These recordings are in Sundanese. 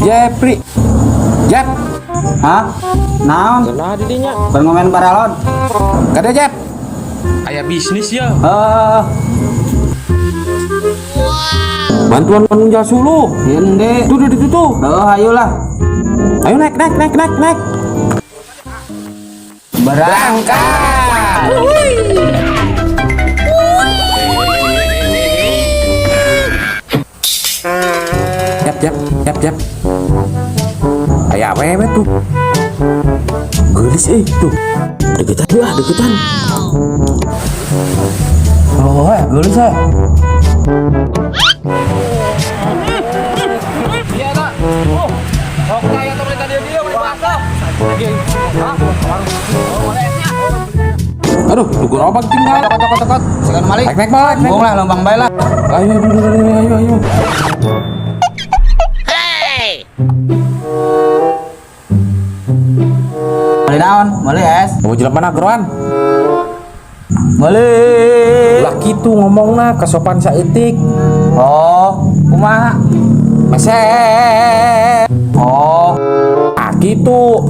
Jepri. Jep. Hah? Naon? Kenapa didinya? Ban ngomen paralon. Kada Jep. Aya bisnis ya. Heeh. Bantuan penunjal suluh. Hende. Tuh tuh tuh tuh. Heeh, ayolah. Ayo naik naik naik naik naik. Berangkat. Jep jep jep jep. Aya awewe tuh. Geulis tuh. Deketan tuh ah, deketan. Oh, geulis eh. Iya, Kak. Oh. Oke, yang temen tadi dia beli bakso. Hah? Aduh, tuh gerobak tinggal. Tekot tekot tekot. Sekarang malik. Naik naik balik. Bung lah lompang bae lah. Ayo ayo ayo ayo ayo. Beli naon? Beli es. Mau jelema mana geroan? Beli. Lah kitu ngomongna kasopan saeutik. Oh, kumaha? Meser. Oh, Ah gitu.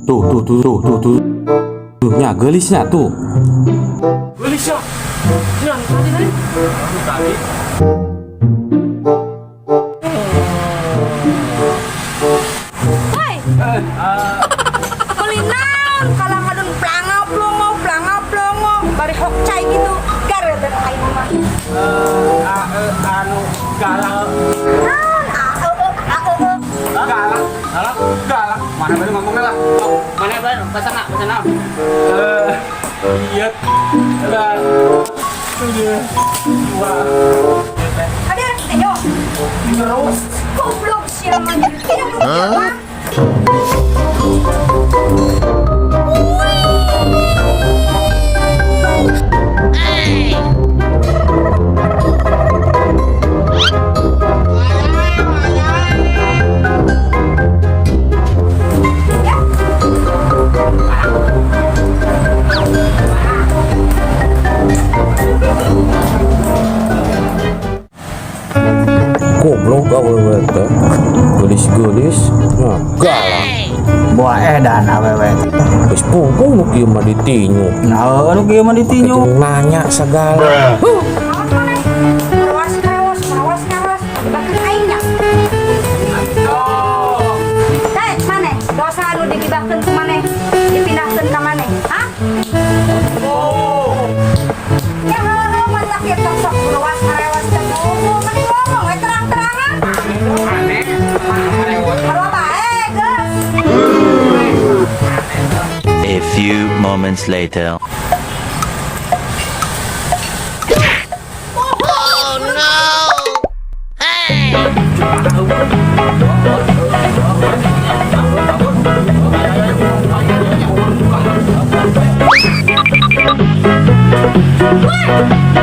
Tuh tuh tuh tuh tuh tuh. Tuh nya geulisnya tuh. Geulis ya. Yang tadi tadi. Tadi. Woi. Beli naon kalau ngadun planga plongo planga plongo bari hokcai gitu gar dan aing mah. Anu galang. Naon a e e a e e. Galang. Galang. Galang. mana baru ngomongnya lah. Mana baru? Pesan nak, pesan nak. Iya. Galang. Tujuh. Dua. Ada ayo. Terus. Goblok sia mah. Hah? Goblok awewe teh. Geulis-geulis. Nah, galang. Buah edan awewe. Geus pungkung nu kieu mah ditinju. Nah, nu kieu mah ditinju. Jeung nanya segala. Awas maneh. Awas awas awas awas dibakeun aing nya. Hei, maneh, dosa anu digibahkeun ku maneh, dipindahkeun ka maneh. Hah? Ya heuh matak ieu tok sok ruas ngarewas teh ngomong, mending ngomong we terang-terangan. Kalau bae geus. A few moments later. Woi!